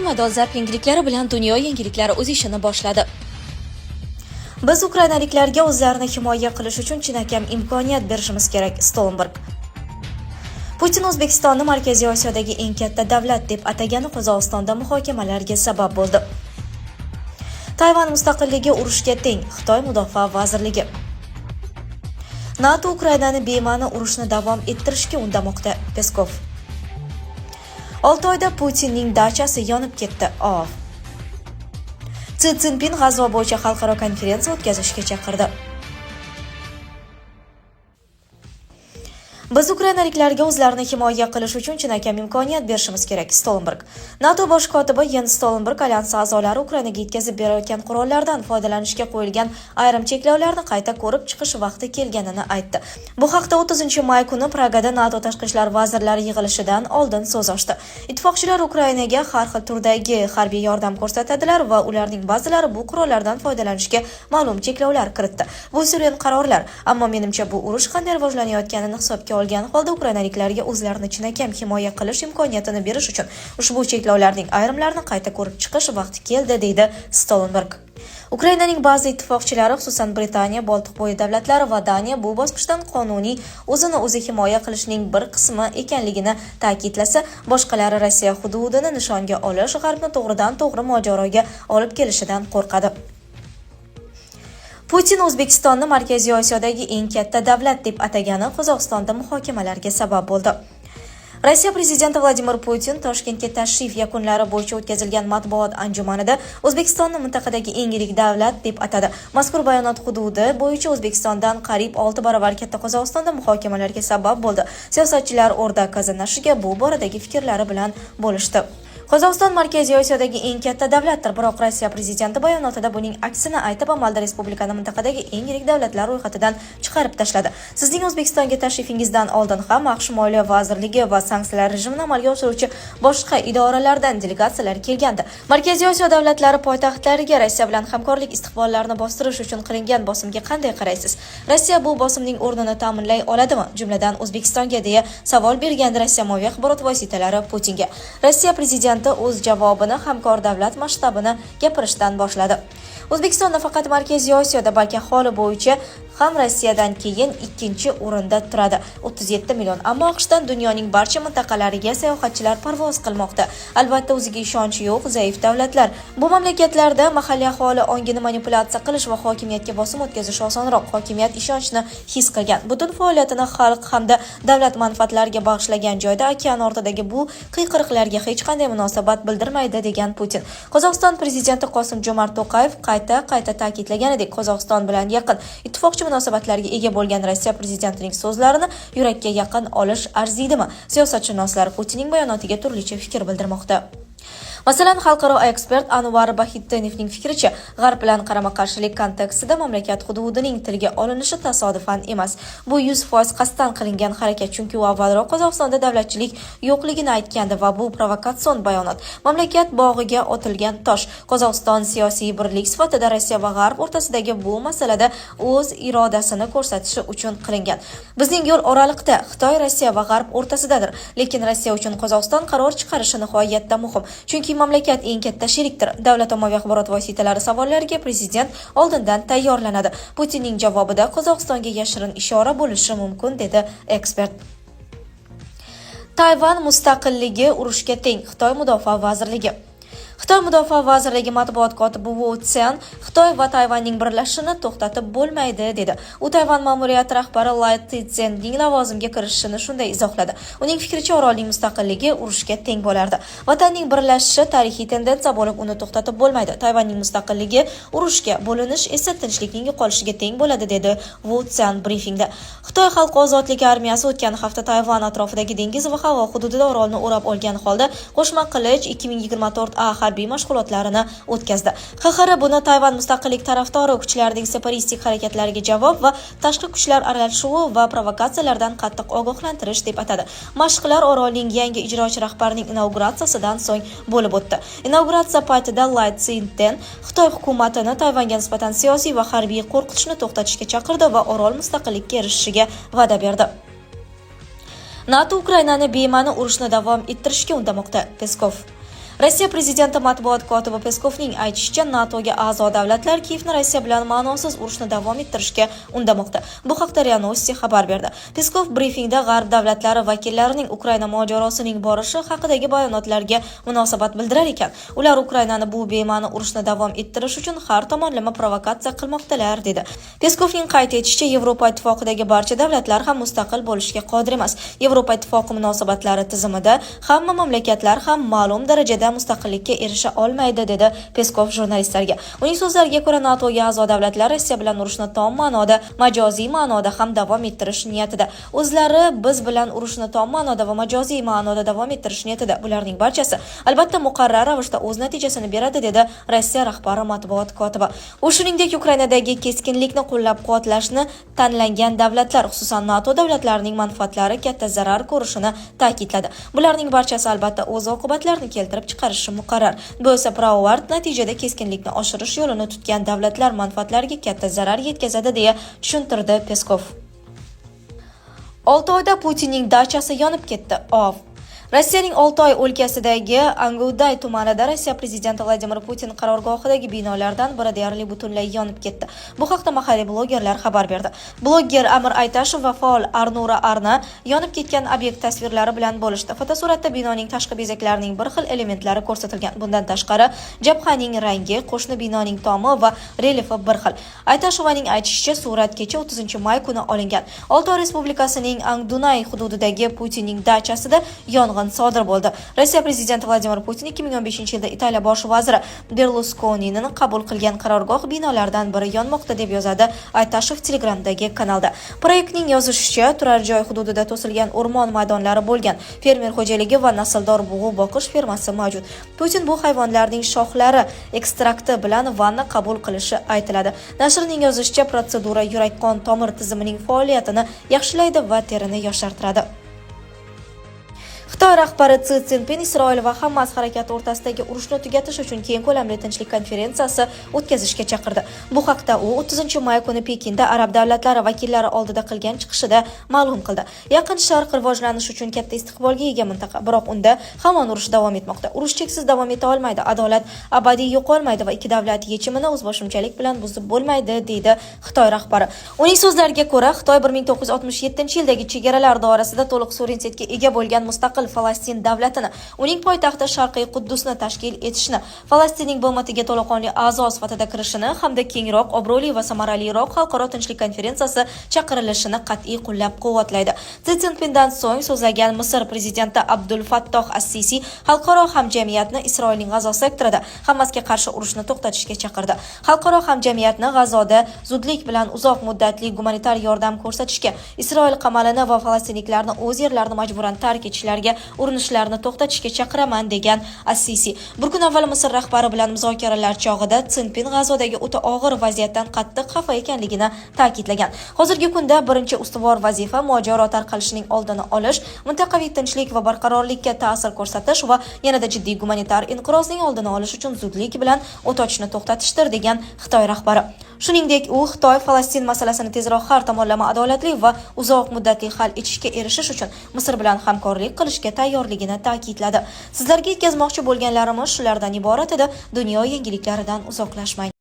maydon zarb yangiliklari bilan dunyo yangiliklari o'z ishini boshladi. Biz ukrainaliklarga o'zlarini himoya qilish uchun chinakam imkoniyat berishimiz kerak – Stoltenberg. Putin O'zbekistonni Markaziy Osiyodagi eng katta davlat deb atagani Qozog'istonda muhokamalarga sabab bo'ldi. Tayvan mustaqilligi urushga teng – Xitoy mudofaa vazirligi. NATO Ukrainani bema'ni urushni davom ettirishga undamoqda – Peskov. 6 oyda Putinning dachasi yonib ketdi – OAV. Si Szinpin G'azo bo'yicha xalqaro konferensiya o'tkazishga chaqirdi. Biz ukrainaliklarga o'zlarini himoya qilish uchun chinakam imkoniyat berishimiz kerak – Stoltenberg. NATO bosh kotibi Yens Stoltenberg alyans a'zolari Ukrainaga yetkazib berayotgan qurollardan foydalanishga qo'yilgan ayrim cheklovlarni qayta ko'rib chiqish vaqti kelganini aytdi. Bu haqda 30 may kuni Pragada NATO tashqi ishlar vazirlari yig'ilishidan oldin so'z ochdi. Ittifoqchilar Ukrainaga har xil turdagi harbiy yordam ko'rsatadilar va ularning ba'zilari bu qurollardan foydalanishga ma'lum cheklovlar kiritdi. Bu suveren qarorlar, ammo menimcha, bu urush qanday rivojlanayotganini hisobga olgan holda ukrainaliklarga o'zlarini chinakam himoya qilish imkoniyatini berish uchun ushbu cheklovlarning ayrimlarini qayta ko'rib chiqish vaqti keldi, deydi Stoltenberg. Ukrainaning ba'zi ittifoqchilari, xususan Britaniya, Boltiqbo'yi davlatlari va Daniya bu bosqichdan qonuniy o'zini o'zi himoya qilishning bir qismi ekanligini ta'kidlasa, boshqalari Rossiya hududini nishonga olish G'arbni to'g'ridan-to'g'ri mojaroga olib kelishidan qo'rqadi. Putin O'zbekistonni Markaziy Osiyodagi eng katta davlat deb atagani Qozog'istonda muhokamalarga sabab bo'ldi. Rossiya prezidenti Vladimir Putin Toshkentga tashrif yakunlari bo'yicha o'tkazilgan matbuot anjumanida O'zbekistonni mintaqadagi eng yirik davlat deb atadi. Mazkur bayonot hududi bo'yicha O'zbekistondan qariyb 6 barobar katta Qozog'istonda muhokamalarga sabab bo'ldi. Siyosatchilar O'rda KZ nashriga bu boradagi fikrlari bilan bo'lishdi. Qozog'iston Markaziy Osiyodagi eng katta davlatdir, biroq Rossiya prezidenti bayonotida buning aksini aytib, amalda respublikani mintaqadagi eng yirik davlatlar ro'yxatidan chiqarib tashladi. Sizning O'zbekistonga tashrifingizdan oldin ham AQSh Moliya vazirligi va sanksiyalar rejimini amalga oshiruvchi boshqa idoralardan delegatsiyalar kelgandi. Markaziy Osiyo davlatlari poytaxtlariga Rossiya bilan hamkorlik istiqbollarini bostirish uchun qilingan bosimga qanday qaraysiz? Rossiya bu bosimning o'rnini ta'minlay oladimi, jumladan O'zbekistonga, deya savol bergandi Rossiya ommaviy axborot vositalari Putinga. Rossiya prezidenti o'z javobini hamkor davlat masshtabini gapirishdan boshladi. O'zbekiston nafaqat Markaziy Osiyoda, balki aholi bo'yicha ham Rossiyadan keyin ikkinchi o'rinda turadi. 37 million. Ammo AQShdan dunyoning barcha mintaqalariga sayohatchilar parvoz qilmoqda. Albatta, o'ziga ishonchi yo'q zaif davlatlar. Bu mamlakatlarda mahalliy aholi ongini manipulyatsiya qilish va hokimiyatga bosim o'tkazish osonroq. Hokimiyat ishonchni his qilgan. Butun faoliyatini xalq hamda davlat manfaatlariga bag'ishlagan joyda okean ortidagi bu qiyqiriqlarga hech qanday munosabat bildirmaydi, degan Putin. Qozog'iston prezidenti Qosim-Jo'mart To'qayev qayta-qayta ta'kidlaganidek, Qozog'iston bilan yaqin ittifoqchi munosabatlarga ega bo'lgan Rossiya prezidentining so'zlarini yurakka yaqin olish arziydimi? Siyosatshunoslar Putinning bayonotiga turlicha fikr bildirmoqda. Masalan, xalqaro ekspert Anvar Bahitdinovning fikricha, G'arb bilan qarama-qarshilik kontekstida mamlakat hududining tilga olinishi tasodifan emas. Bu 100% qasddan qilingan harakat, chunki u avvalroq Qozog'istonda davlatchilik yo'qligini aytgandi va bu provokatsion bayonot. Mamlakat bog'iga otilgan tosh. Qozog'iston siyosiy birlik sifatida Rossiya va G'arb o'rtasidagi bu masalada o'z irodasini ko'rsatishi uchun qilingan. Bizning yo'l oraliqda Xitoy, Rossiya va G'arb o'rtasidadir. Lekin Rossiya uchun Qozog'iston qaror chiqarishi nihoyatda muhim. Chunki mamlakat eng katta sherikdir. Davlat ommaviy axborot vositalari savollariga prezident oldindan tayyorlanadi. Putinning javobida Qozog'istonga yashirin ishora bo'lishi mumkin, dedi ekspert. Tayvan mustaqilligi urushga teng – Xitoy mudofaa vazirligi. Xitoy mudofaa vazirligi matbuot kotibi Wu Tsian Xitoy va Tayvanning birlashishini to'xtatib bo'lmaydi, dedi. U Tayvan ma'muriyati rahbari Lay Tsetsenning lavozimga kirishishini shunday izohladi. Uning fikricha, orolning mustaqilligi urushga teng bo'lardi. Vatanning birlashishi tarixiy tendensiya bo'lib, uni to'xtatib bo'lmaydi. Tayvanning mustaqilligi urushga, bo'linish esa tinchlikning yo'qolishiga teng bo'ladi, dedi Wu Tsian brifingda. Xitoy Xalq ozodligi armiyasi o'tgan hafta Tayvan atrofidagi dengiz va havo hududida orolni o'rab olgan holda Qo'shma qilich 2024 A harbiy mashg'ulotlarini o'tkazdi. XXR buni Tayvan mustaqillik tarafdori kuchlarining separatistik harakatlariga javob va tashqi kuchlar aralashuvi va provokatsiyalardan qattiq ogohlantirish deb atadi. Mashqlar orolning yangi ijrochi rahbarining inauguratsiyasidan so'ng bo'lib o'tdi. Inauguratsiya paytida Lay Tsin-ten Xitoy hukumatini Tayvanga nisbatan siyosiy va harbiy qo'rqitishni to'xtatishga chaqirdi va orol mustaqillikka erishishiga va'da berdi. NATO Ukrainani bema'ni urushni davom ettirishga undamoqda – Peskov. Rossiya prezidenti matbuot kotibi Peskovning aytishicha, NATOga a'zo davlatlar Kiyevni Rossiya bilan ma'nosiz urushni davom ettirishga undamoqda. Bu haqda RIA Novosti xabar berdi. Peskov brifingda G'arb davlatlari vakillarining Ukraina mojarosining borishi haqidagi bayonotlarga munosabat bildirar ekan, ular Ukrainani bu bema'ni urushni davom ettirish uchun har tomonlama provokatsiya qilmoqdalar, dedi. Peskovning qayd etishicha, Yevropa Ittifoqidagi barcha davlatlar ham mustaqil bo'lishga qodir emas. Yevropa Ittifoqi munosabatlari tizimida hamma mamlakatlar ham ma'lum darajada mustaqillikka erisha olmaydi, dedi Peskov jurnalistlarga. Uning so'zlariga ko'ra, NATOga a'zo davlatlar Rossiya bilan urushni tom ma'noda, majoziy ma'noda ham davom ettirish niyatida. O'zlari biz bilan urushni tom ma'noda va majoziy ma'noda davom ettirish niyatida. Bularning barchasi albatta muqarrar ravishda o'z natijasini beradi, dedi Rossiya rahbari matbuot kotibi. U shuningdek, Ukrainadagi keskinlikni qo'llab-quvvatlashni tanlangan davlatlar, xususan NATO davlatlarining manfaatlari katta zarar ko'rishini ta'kidladi. Bularning barchasi albatta o'z oqibatlarini keltirib chiqarishi muqarrar. Bu esa pirovard natijada keskinlikni oshirish yo'lini tutgan davlatlar manfaatlariga katta zarar yetkazadi, deya tushuntirdi Peskov. 6 oyda Putinning dachasi yonib ketdi. OAV. Rossiyaning Oltoy o'lkasidagi Anguday tumanida Rossiya prezidenti Vladimir Putin qarorgohidagi binolardan biri deyarli butunlay yonib ketdi. Bu haqda mahalliy blogerlar xabar berdi. Bloger Amir Aytashev va faol Arnura Arna yonib ketgan obyekt tasvirlari bilan bo'lishdi. Fotosuratda binoning tashqi bezaklarining bir xil elementlari ko'rsatilgan. Bundan tashqari, jabhaning rangi, qo'shni binoning tomi va relyefi bir xil. Aytashovaning aytishicha, surat kecha 30 may kuni olingan. Oltoy Respublikasining Angdunay hududidagi Putinning dachasida yong'in sodir bo'ldi. Rossiya prezidenti Vladimir Putin 2015 yilda Italiya bosh vaziri Berluskonini qabul qilgan qarorgoh binolaridan biri yonmoqda, deb yozadi Aytashev Telegramdagi kanalda. Proyektning yozishicha, turar joy hududida to'silgan o'rmon maydonlari bo'lgan fermer xo'jaligi va nasldor bug'u boqish fermasi mavjud. Putin bu hayvonlarning shoxlari ekstrakti bilan vanna qabul qilishi aytiladi. Nashrning yozishicha, protsedura yurak-qon tomir tizimining faoliyatini yaxshilaydi va terini yoshartiradi. Xitoy rahbari Si Szinpin Isroil va Hamas harakati o'rtasidagi urushni tugatish uchun keng ko'lamli tinchlik konferensiyasi o'tkazishga chaqirdi. Bu haqda u 30 may kuni Pekinda arab davlatlari vakillari oldida qilgan chiqishida ma'lum qildi. Yaqin Sharq rivojlanish uchun katta istiqbolga ega mintaqa, biroq unda hamon urush davom etmoqda. Urush cheksiz davom eta olmaydi, adolat abadiy yo'qolmaydi va ikki davlat yechimini o'zboshimchalik bilan buzib bo'lmaydi, deydi Xitoy rahbari. Uning so'zlariga ko'ra, Xitoy 1967-yildagi chegaralar doirasida to'liq suverenitetga ega bo'lgan mustaqil Falastin davlatini, uning poytaxti Sharqiy Quddusni tashkil etishni, Falastinning BMTga to'laqonli a'zo sifatida kirishini hamda kengroq, obro'li va samaraliroq xalqaro tinchlik konferensiyasi chaqirilishini qat'iy qo'llab-quvvatlaydi. Si Szinpindan so'ng so'zlagan Misr prezidenti Abdul Fattoh As-Sisi xalqaro hamjamiyatni Isroilning G'azo sektorida Hamasga qarshi urushni to'xtatishga chaqirdi. Xalqaro hamjamiyatni G'azoda zudlik bilan uzoq muddatli gumanitar yordam ko'rsatishga, Isroil qamalini va falastinliklarni o'z yerlarini majburan tark etishlariga urinishlarni to'xtatishga chaqiraman, degan As-Sisi. Bir kun avval Misr rahbari bilan muzokaralar chog'ida Szinpin G'azodagi o'ta og'ir vaziyatdan qattiq xafa ekanligini ta'kidlagan. Hozirgi kunda birinchi ustuvor vazifa mojaro tarqalishining oldini olish, mintaqaviy tinchlik va barqarorlikka ta'sir ko'rsatish va yanada jiddiy gumanitar inqirozning oldini olish uchun zudlik bilan o't ochishni to'xtatishdir, degan Xitoy rahbari. Shuningdek, u Xitoy Falastin masalasini tezroq har tomonlama adolatli va uzoq muddatli hal etishga erishish uchun Misr bilan hamkorlik qilishga tayyorligini ta'kidladi. Sizlarga yetkazmoqchi bo'lganlarimiz shulardan iborat edi. Dunyo yangiliklaridan uzoqlashmang.